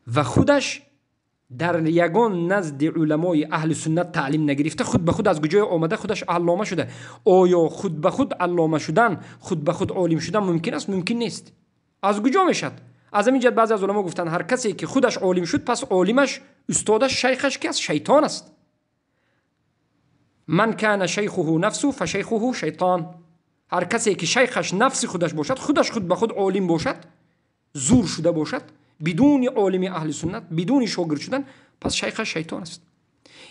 ва худаш дар ягон назди уламои аҳли суннат таълим нагирифта, худ ба худ аз куҷое омада худаш аллома шуда. Оё худ ба худ аллома шудан, худ ба худ олим шудан мумкин аст? Мумкин нест. Аз куҷо мешавад? Аз ҳамин ҷиҳат баъзе аз уламо гуфтанд, ҳар касе ки худаш олим шуд, пас олимаш, устодаш, шайхаш ки аст? Шайтон аст. Ман кана шайхуҳу нафсу фашайхуҳу шайтон. Ҳар касе ки шайхаш нафси худаш бошад, худаш худ ба худ олим бошад, зур шуда бошад, бидуни олими аҳли суннат, бидуни шогирд шудан, пас шайхаш шайтон аст.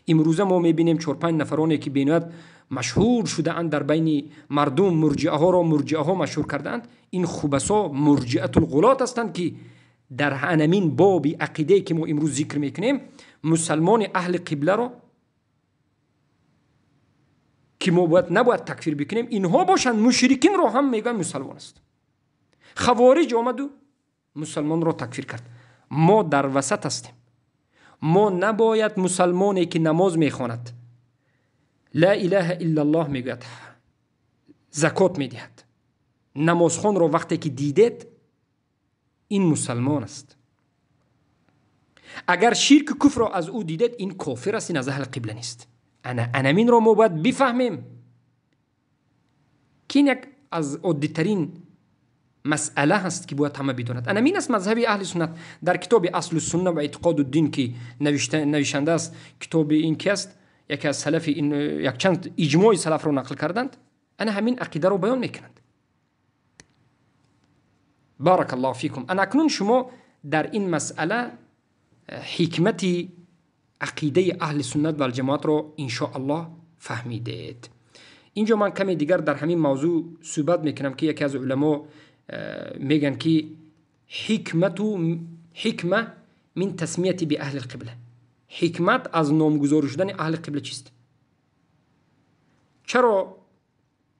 Имрӯза мо мебинем 4-5 нафароне ки бениҳоят машҳур шудаанд дар байни мардум, мурҷиаҳоро мурҷиаҳо машҳур кардаанд. Ин хубасо мурҷиатул ғулот ҳастанд, ки дар ҳанамин боби ақидае ки мо имрӯз зикр мекунем, мусалмони аҳли қибларо ки мо бояд набояд такфир бикунем, инҳо бошанд мушрикинро ҳам мегӯянд мусалмон аст. Хавориҷ омаду мусалмонро такфир кард. Мо дар васат ҳастем. Мо набояд мусалмоне ки намоз мехонад, ла илаҳа иллаллоҳ мегӯяд, закот медиҳад, намозхонро вақте ки дидед, ин мусалмон аст. Агар ширку куфрро аз ӯ дидед, ин кофир аст, ин аз аҳли қибла нест. Анаминро мо бояд бифаҳмем, ки ин як аз оддитарин масъала ҳаст, ки бояд ҳама бидонад. Анамин аст мазҳаби аҳли суннат. Дар китоби Аслу сунна ва эътиқоду дин, ки навишанда аст, китоби ин ки аст, яке аз салафи якчанд иҷмои салафро нақл карданд, ана ҳамин ақидаро баён мекунанд. Барак Аллоҳу фикум. Ана акнун шумо дар ин масъала ҳикмати ақидаи аҳли суннат валҷамоатро иншоаллоҳ фаҳмидед. Инҷо ман каме дигар дар ҳамин мавзӯъ суҳбат мекунам, ки яке аз уламо мегӯянд, ки ҳикма мин тасмияти би аҳли қибла. Ҳикмат аз номгузорӣ шудани аҳли қибла чист? Чаро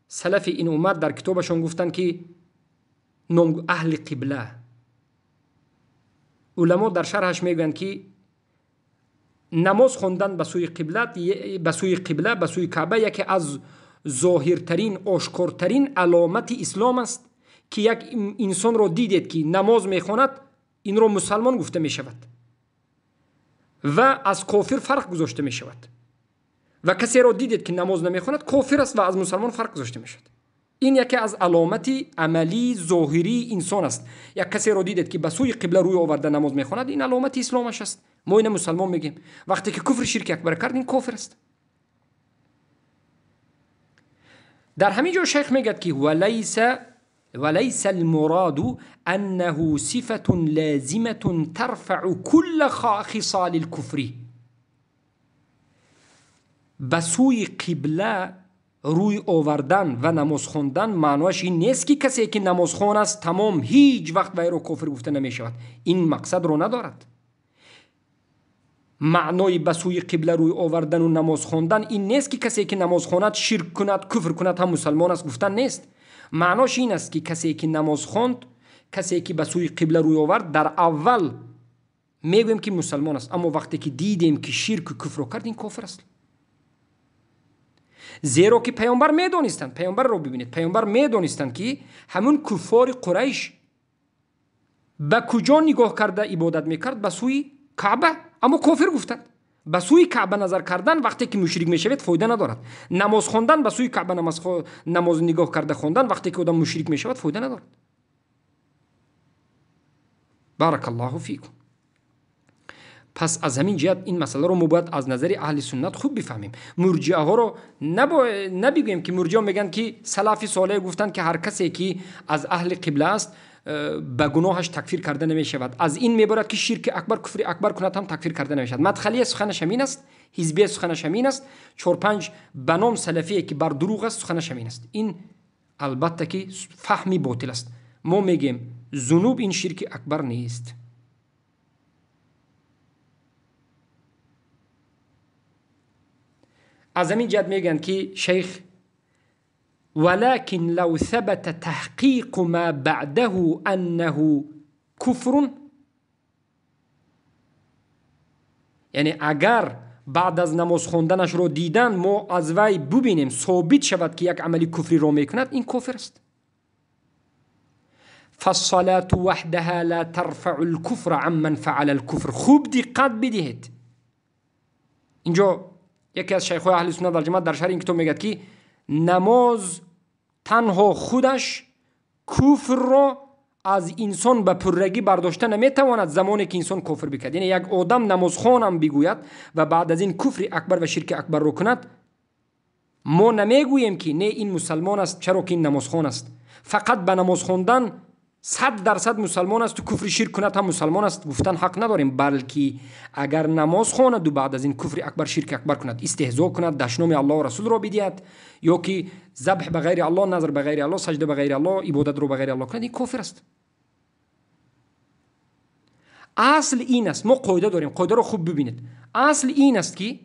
салафи ин уммат дар китобашон гуфтанд, ки ном аҳли қибла? Уламо дар шарҳаш мегӯянд, ки намоз хондан ба сӯи қибла, ба сӯи қибла, ба сӯи Каъба яке аз зоҳиртарин, ошкортарин аломати ислом аст, ки як инсонро дидед, ки намоз мехонад, инро мусалмон гуфта мешавад. ва аз кофир фарқ гузошта мешавад. Ва касеро дидед ки намоз намехонад, кофир аст ва аз мусалмон фарқ гузошта мешавад. Ин яке аз аломати амалии зоҳирии инсон аст. Як касеро дидед ки ба сӯи қибла рӯй оварда намоз мехонад, ин аломати исломаш аст. Мо ина мусалмон мегӯем. Вақте ки куфри ширки акбар кард, ин кофир аст. Дар ҳамин ҷо шайх мегӯяд ки وليس المراد أنه صفة لازمة ترفع كل خصال الكفر. به سوی قبله روی آوردن و نماز خواندن معنایش این نیست که کسی که نماز خوان است تمام هیچ وقت وی را کافر گفته نمی شود. این مقصد رو ندارد. معنای به سوی قبله روی آوردن و نماز خواندن این نیست که کسی که نماز خواند شرک کند کفر کند هم مسلمان است گفتن نیست. معناش این است که کسی که نماز خواند، کسی که به سوی قبله روی آورد، در اول میگوییم که مسلمان است، اما وقتی که دیدیم که شرک و کفر کرد، این کافر است. زیرا که پیامبر میدونستند، پیامبر رو ببینید، پیامبر میدونستند که همون کفار قریش به کجا نگاه کرده عبادت میکرد؟ به سوی کعبه، اما کافر گفتند. به سوی کعبه نظر کردن وقتی که مشرک میشوید فایده ندارد. نماز خواندن به سوی کعبه نماز نگاه کرده خواندن وقتی که آدم مشرک میشود فایده ندارد. بارک الله فیکم. پس از همین جهت این مسئله رو ما باید از نظر اهل سنت خوب بفهمیم. مرجئه ها رو نبگوییم که مرجئه میگن که سلف صالح گفتند که هر کسی که از اهل قبله است به گناهش تکفیر کرده نمی شود. از این میبرد که شرک اکبر کفر اکبر کند هم تکفیر کرده نمی شود. مدخلی سخنش همین است، حزبی سخنش همین است، 4-5 به نام سلفی که بر دروغ است سخنش همین است. این البته که فهمی باطل است. ما میگیم ذنوب این شرک اکبر نیست. از همین جهت میگن که شیخ ولكن لو ثبت تحقيق ما بعده أنه كفر، یعنی اگر بعد از نماز خواندنش رو دیدن ما از وی ببینیم ثابت شود که یک عمل کفری رو میکند، این کفر است. فالصلاة وحدها لا ترفع الكفر عمن فعل الكفر. خوب دقت بدهید. اینجا یکی از شیخ‌های اهل سنت و جماعت در شرح این کتاب میگه که نماز تنها خودش کفر را از انسان به پرگی برداشته نمیتواند زمانی که انسان کفر بکند. یعنی یک آدم نماز خوانم بگوید و بعد از این کفر اکبر و شرک اکبر رو کند، ما نمیگوییم که نه این مسلمان است چرا که این نماز خوان است. فقط به نماز خواندن 100% مسلمان است و کفر شرک کند هم مسلمان است گفتن حق نداریم، بلکه اگر نماز خواند و بعد از این کفر اکبر شرک اکبر کند، استهزا کند، دشنام الله و رسول را بدهد، یا که ذبح به غیر الله، نظر به غیر الله، سجده به غیر الله، عبادت رو به غیر الله کند، این کفر است. اصل این است، ما قاعده داریم، قاعده رو خوب ببینید. اصل این است که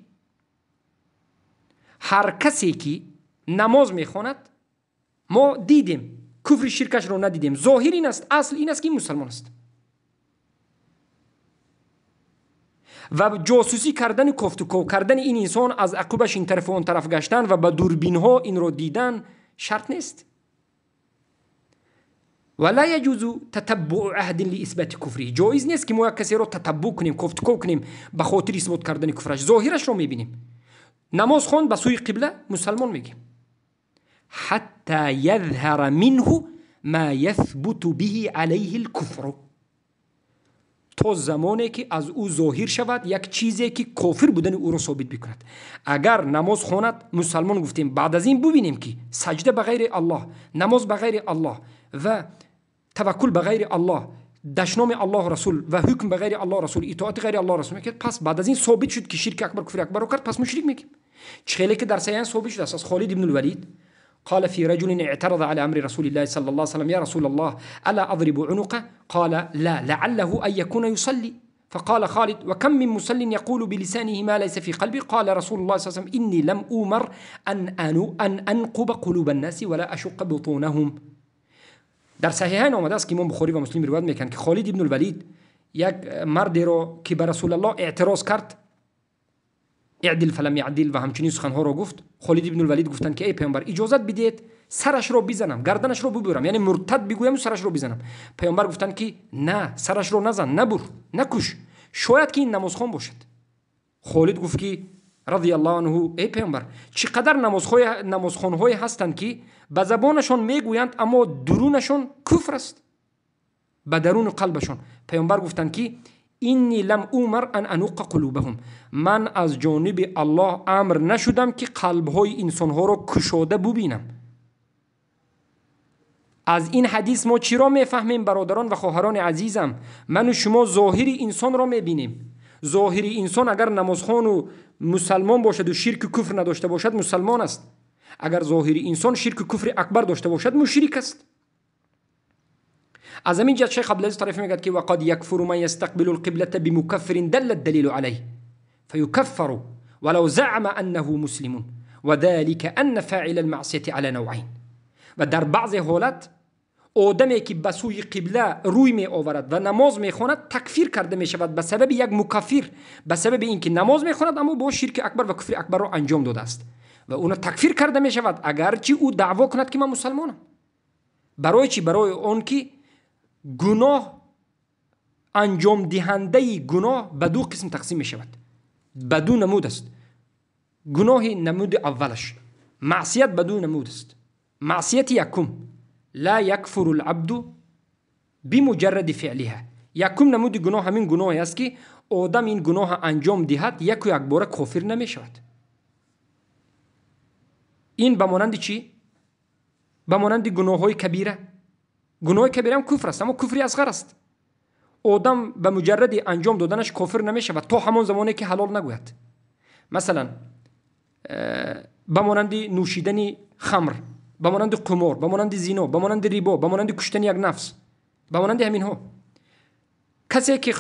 هر کسی که نماز میخواند، ما دیدیم کفر شرکش رو ندیدیم، ظاهر این است، اصل این است که مسلمان است. و جاسوسی کردن و کوفت و کو کردن این انسان، از عقبش این طرف و اون طرف گشتن و با دوربین ها این رو دیدن شرط نیست. ولا يجوز تتبع عهد لاثبات كفره. جایز نیست که ما یک کسی رو تتبع کنیم، کوفت و کو کنیم به خاطر اثبات کردن کفرش. ظاهرش رو میبینیم، نماز خوند به سوی قبله مسلمان میگیم. حتى يظهر منه ما يثبت به عليه الكفر، تا زمانی که از او ظاهر شود یک چیزی که کافر بودن او را ثابت بکند. اگر نماز خواند مسلمان گفتیم، بعد از این ببینیم که سجده به غیر الله، نماز به غیر الله و توکل به غیر الله، دشنام الله رسول و حکم به غیر الله رسول، اطاعت غیر الله رسول میکرد، پس بعد از این ثابت شد که شرک اکبر کفر اکبر رو کرد، پس مشرک میگیم. چه که در صحیحین ثابت شده است از خالد بن الولید قال في رجل اعترض على أمر رسول الله صلى الله عليه وسلم يا رسول الله ألا أضرب عنقه؟ قال لا، لعله أن يكون يصلي. فقال خالد وكم من مصل يقول بلسانه ما ليس في قلبه؟ قال رسول الله صلى الله عليه وسلم إني لم أمر أن أنقب قلوب الناس ولا أشق بطونهم. در صحیحین آمده است که امام بخاری و مسلم روایت میکنند که خالد ابن الولید یک مردی را که به رسول الله اعتراض کرد، اعدل فلم یعدل و همچنین سخنها را گفت، خالد ابن الولید گفتند که ای پیامبر اجازت بدید سرش را بزنم، گردنش را ببرم، یعنی مرتد بگویم و سرش را بزنم. پیامبر گفتند که نه، سرش را نزن، نبر، نکش، شاید که این نمازخوان باشد. Холид гуфт ки радия Аллоҳу анҳу, эй паёмбар, чӣ қадар намозхонҳое ҳастанд ки ба забонашон мегӯянд, аммо дурунашон куфр аст, ба даруни қалбашон. Паёмбар гуфтанд ки инни лам умар ан ануққа қулубаҳум, ман аз ҷониби Аллоҳ амр нашудам ки қалбҳои инсонҳоро кушода бубинам. Аз ин ҳадис мо чиро мефаҳмем, бародарон ва хоҳарони азизам? Ману шумо зоҳири инсонро мебинем. Зоҳири инсон агар намозхону мусалмон бошаду ширку куфр надошта бошад, мусалмон аст. Агар зоҳири инсон ширку куфри акбар дошта бошад, мушрик аст. Аз ҳамин ҷиҳат шайх Абдулазиз Тарафӣ мегӯяд ки вақад якфуру ман ястақбилу лқиблата бимукаффирин далла далилу алайҳ фаюкаффару валав заъма аннаҳу муслимун ва залика анна фаъила алмаъсияти ала навъайн. Ва дар баъзе ҳолат одаме ки ба сӯи қибла рӯй меоварад ва намоз мехонад, такфир карда мешавад ба сабаби як мукаффир, ба сабаби ин ки намоз мехонад, аммо бо ширки акбар ва куфри акбарро анҷом додааст ва ӯно такфир карда мешавад, агарчи ӯ даъво кунад ки ман мусалмонам. Барои чӣ? Барои он ки гуноҳ, анҷомдиҳандаи гуноҳ ба ду қисм тақсим мешавад, ба ду намуд аст. Гуноҳи намуди аввалаш маъсият ба ду намуд аст. Маъсияти якум ла якфуру лабду бимуҷарради феълиҳа. Якум намуди гуноҳ ҳамин гуноҳе аст ки одам ин гуноҳа анҷом диҳад, яку якбора кофир намешавад. Ин ба монанди чӣ? Ба монанди гуноҳҳои кабира. Гуноҳи кабира ҳам куфр аст, аммо куфри асғар аст. Одам ба муҷарради анҷом доданаш кофир намешавад то ҳамон замоне ки ҳалол нагӯяд. Масалан, ба монанди нӯшидани хамр, ба монанди қумор, ба монанди зино, ба монанди рибо, ба монанди куштани як нафс, ба монанди ҳаминҳо. Касе ки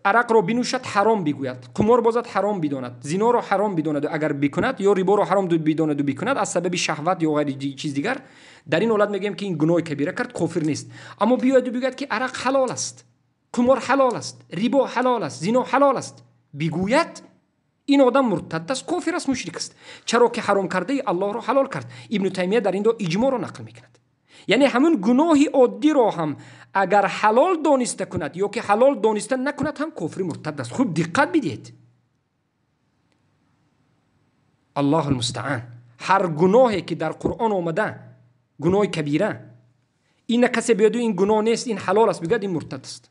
арақро бинӯшад ҳаром бигӯяд, қумор бозад ҳаром бидонад, зиноро ҳаром бидонаду агар бикунад ё риборо ҳаром бидонаду бикунад аз сабаби шаҳват ё ғайри чиз дигар, дар ин ҳолат мегӯем ки ин гуноҳи кабира кард, кофир нест. Аммо биёяду бигӯяд ки арақ ҳалол аст, қумор ҳалол аст, рибо ҳалол аст, зино ҳалол аст, бигӯяд, ин одам муртад аст, кофир аст, мушрик аст. Чаро ки ҳаром кардаи Аллоҳро ҳалол кард. Ибну Таймия дар ин до иҷмоъро нақл мекунад. Яъне ҳамун гуноҳи оддиро ҳам агар ҳалол дониста кунад ё ки ҳалол дониста накунад ҳам кофири муртад аст. Хуб диққат бидиҳед. Аллоҳу алмустаан. Ҳар гуноҳе ки дар Қуръон омада, гуноҳи кабира, ина касе биёду ин гуноҳ нест, ин ҳалол аст, бигӯяд, ин муртад аст.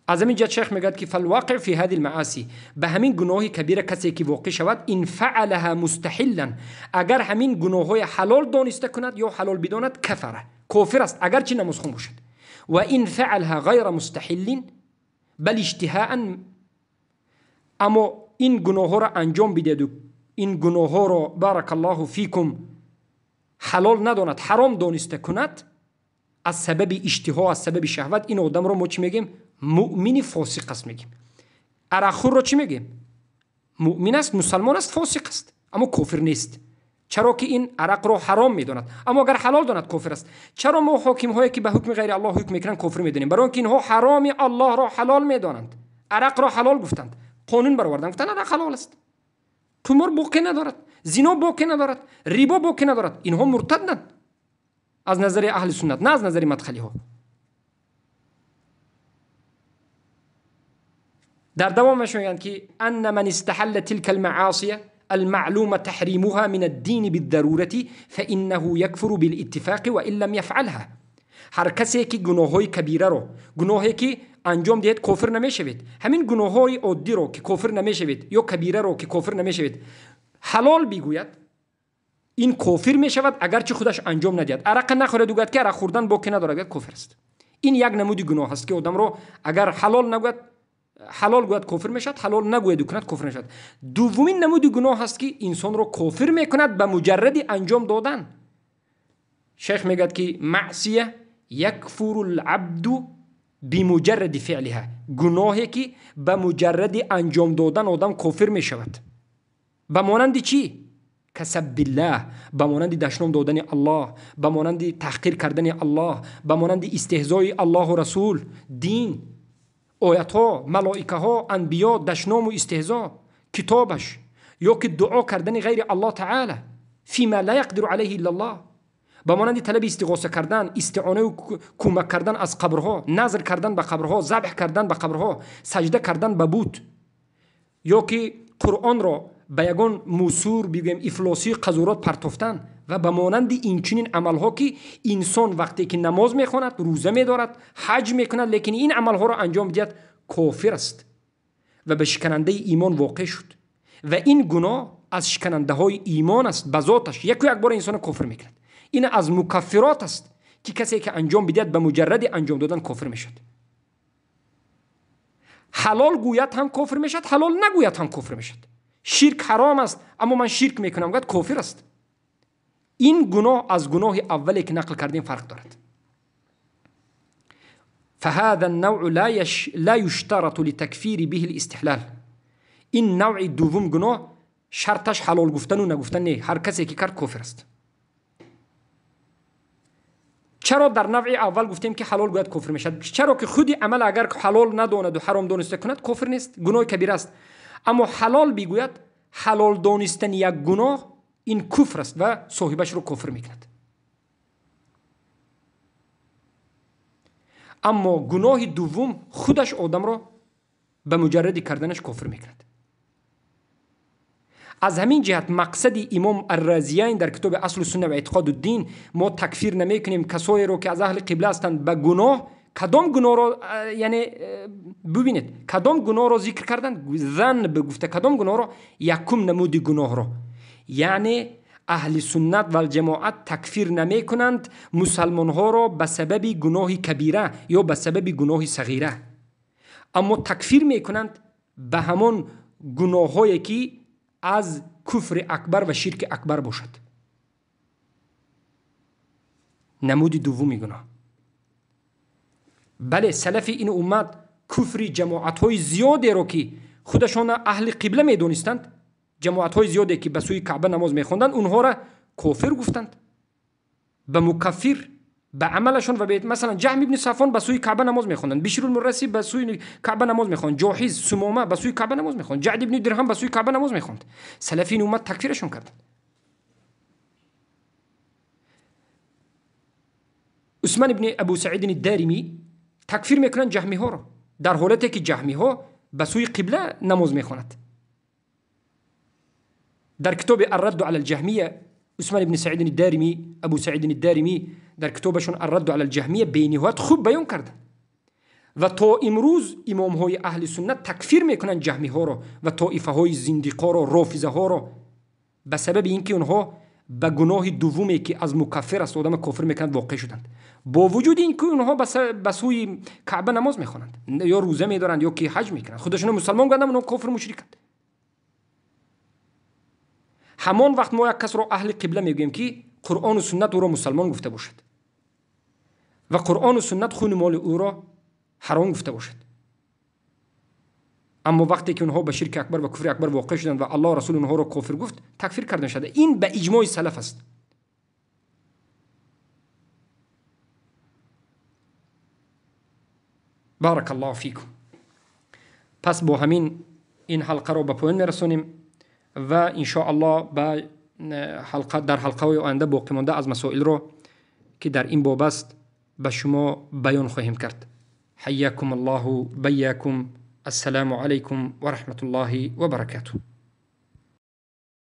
Аз ҳамин ҷиҳат шайх мегӯяд ки фалвақиъ фи ҳади лмааси, ба ҳамин гуноҳи кабира касе ки воқеъ шавад, ин фаалаҳа мустаҳиллан, агар ҳамин гуноҳҳои ҳалол дониста кунад ё ҳалол бидонад, кафара, кофир аст, агарчи намозхон бошад. Ва ин фаалҳа ғайра мустаҳиллин бал иштиҳаан, аммо ин гуноҳҳоро анҷом бидиҳаду ин гуноҳҳоро баракаллоҳу фикум ҳалол надонад, ҳаром дониста кунад, аз сабаби иштиҳо, аз сабаби шаҳват, ин одамро мо чӣ мегӯем? Муъмини фосиқ аст мегӯем. Арақхӯрро чӣ мегӯем? Муъмин аст, мусалмон аст, фосиқ аст, аммо кофир нест. Чаро ки ин арақро ҳаром медонад, аммо агар ҳалол донад кофир аст. Чаро мо ҳокимҳое ки ба ҳукми ғайри Аллоҳ ҳукм мекунанд кофир медонем? Барои он ки инҳо ҳароми Аллоҳро ҳалол медонанд, арақро ҳалол гуфтанд, қонун бароварданд, гуфтанд арақ ҳалол аст, қумор боқӣ надорад, зино боқӣ надорад, рибо боқӣ надорад. Инҳо муртаданд аз назари аҳли суннат, на аз назари мадхалиҳо. Дар давомаш мегӯянд ки анна ман истаҳалла тилка алмаосия المعلوم تحريمها من الدين بالضرورة فإنه يكفر بالاتفاق وإن لم يفعلها. هر کسی که گناه‌های کبیره رو، گناهی که انجام دهد کافر نمیشود، همین گناه‌های عادی رو که کافر نمیشود یا کبیره رو که کافر نمیشود حلال بگوید، این کافر میشود اگرچه خودش انجام ندهد. عرق نخورد و گوید که عرق خوردن باکی ندارد، کافر است. این یک نمود گناه است که آدم رو اگر حلال نگوید، حلال گوید کافر میشد، حلال نگوید و کند کافر میشد. دومین نمود گناه است که انسان رو کافر میکند به مجرد انجام دادن. شیخ میگد که معصیه یکفر العبد بمجرد فعلها، گناهی که به مجرد انجام دادن آدم کافر میشود. به مانند چی؟ کسب بالله، به مانند دشنام دادن الله، به مانند تحقیر کردن الله، به مانند استهزای الله و رسول، دین، آیت‌ها، ملائکه‌ها، انبیا، دشنام و استهزا، کتابش، یا که دعا کردن غیر الله تعالی فيما لا يقدر عليه الا الله، Ба монанди талаби истиғоса кардан, истиона кӯмак кардан аз қабрҳо, назр кардан ба қабрҳо, забҳ кардан ба қабрҳо, саҷда кардан ба бут, ё ки Қуръонро ба ягон мусур бигӯем ифлосӣ қазурот партофтан ва ба монанди инчунин амалҳо ки инсон вақте ки намоз мехонад, рӯза медорад, ҳаҷ мекунад, лекин ин амалҳоро анҷом диҳад, кофир аст ва ба шиканандаи имон воқеъ шуд. Ва ин гуноҳ аз шиканандаҳои имон аст ба зоташ, яку як бора инсонро кофир мекунад. Ин аз мукаффирот аст ки касе ки анҷом бидиҳад ба муҷарради анҷом додан кофир мешавад. Ҳалол гӯяд ҳам кофир мешавад, ҳалол нагӯяд ҳам кофир мешавад. Ширк ҳаром аст, аммо ман ширк мекунам, гӯяд кофир аст. Ин гуноҳ аз гуноҳи аввале ки нақл кардем фарқ дорад. فهذا النوع لا يشترط لتكفير به الاستحلال. این نوع دوم گناه شرطش حلال گفتن و نگفتن نه، هر کسی که کرد کافر است. چرا در نوع اول گفتیم که حلال گوید کفر میشد؟ چرا که خودی عمل اگر حلال نداند و حرام دانسته کند کفر نیست، گناه کبیر است. اما حلال بگوید، حلال دانستن یک گناه این کفر است و صاحبش رو کفر میکند. اما گناه دوم خودش آدم را به مجرد کردنش کفر میکند. از همین جهت مقصد امام الرازیین در کتاب اصل سنه و اعتقاد الدین، ما تکفیر نمیکنیم کسایی رو که از اهل قبله هستند به گناه. کدام گناه رو، یعنی ببینید کدام گناه رو ذکر کردن، ذنب گفته، کدام گناه رو؟ یکم نمود گناه رو. یعنی اهل سنت و الجماعت تکفیر نمیکنند مسلمان ها رو به سبب گناه کبیره یا به سبب گناه صغیره، اما تکفیر میکنند به همان گناهایی که از کفر اکبر و شرک اکبر باشد. نمود دومی گناه. بله، سلف این امت کفر جماعت های زیادی رو که خودشان اهل قبله میدونستند، جماعت های زیادی که به سوی کعبه نماز میخوندند، اونها را کافر گفتند، به مکفر به عملشون و به مثلا جهم ابن صفوان به سوی کعبه نماز میخوندند، بشیر المرسی به سوی کعبه نماز میخوند، جاحظ سمامه به سوی کعبه نماز میخوند، جعد ابن درهم به سوی کعبه نماز میخوند. سلف این امت تکفیرشون کردند. عثمان ابن ابو سعید الدارمی تکفیر میکنن جهمی ها رو، در حالتی که جهمی ها به سوی قبله نماز میخواند. در کتاب الرد علی الجهمیه عثمان ابن سعید الدارمی، ابو سعید الدارمی در کتابشون الرد علی الجهمیه بینهایت خوب بیان کرده و تا امروز امام های اهل سنت تکفیر میکنن جهمی ها رو و طائفه های زندیقا رو، رافضه ها رو، به سبب اینکه اونها به گناه دومی که از مکفر است، آدم کافر میکنند، واقع شدند. با وجود اینکه اونها به سوی کعبه نماز میخوانند یا روزه میدارند یا که حج میکنند، خودشون مسلمان گفتند، اونها کافر مشرکند. همان وقت ما یک کس رو اهل قبله میگوییم که قرآن و سنت او را مسلمان گفته باشد و قرآن و سنت خون مال او را حرام گفته باشد. اما وقتی که اونها به شرک اکبر و کفر اکبر واقع شدند و الله رسول اونها را کافر گفت، تکفیر کرده شده. این به اجماع سلف است. بارک الله فیکم. پس با همین این حلقه را به پایان میرسونیم و ان شاء الله به حلقه در حلقه های آینده باقی مانده از مسائل را که در این باب است به شما بیان خواهیم کرد. حیاکم الله بیاکم. السلام علیکم و رحمت الله و برکاته.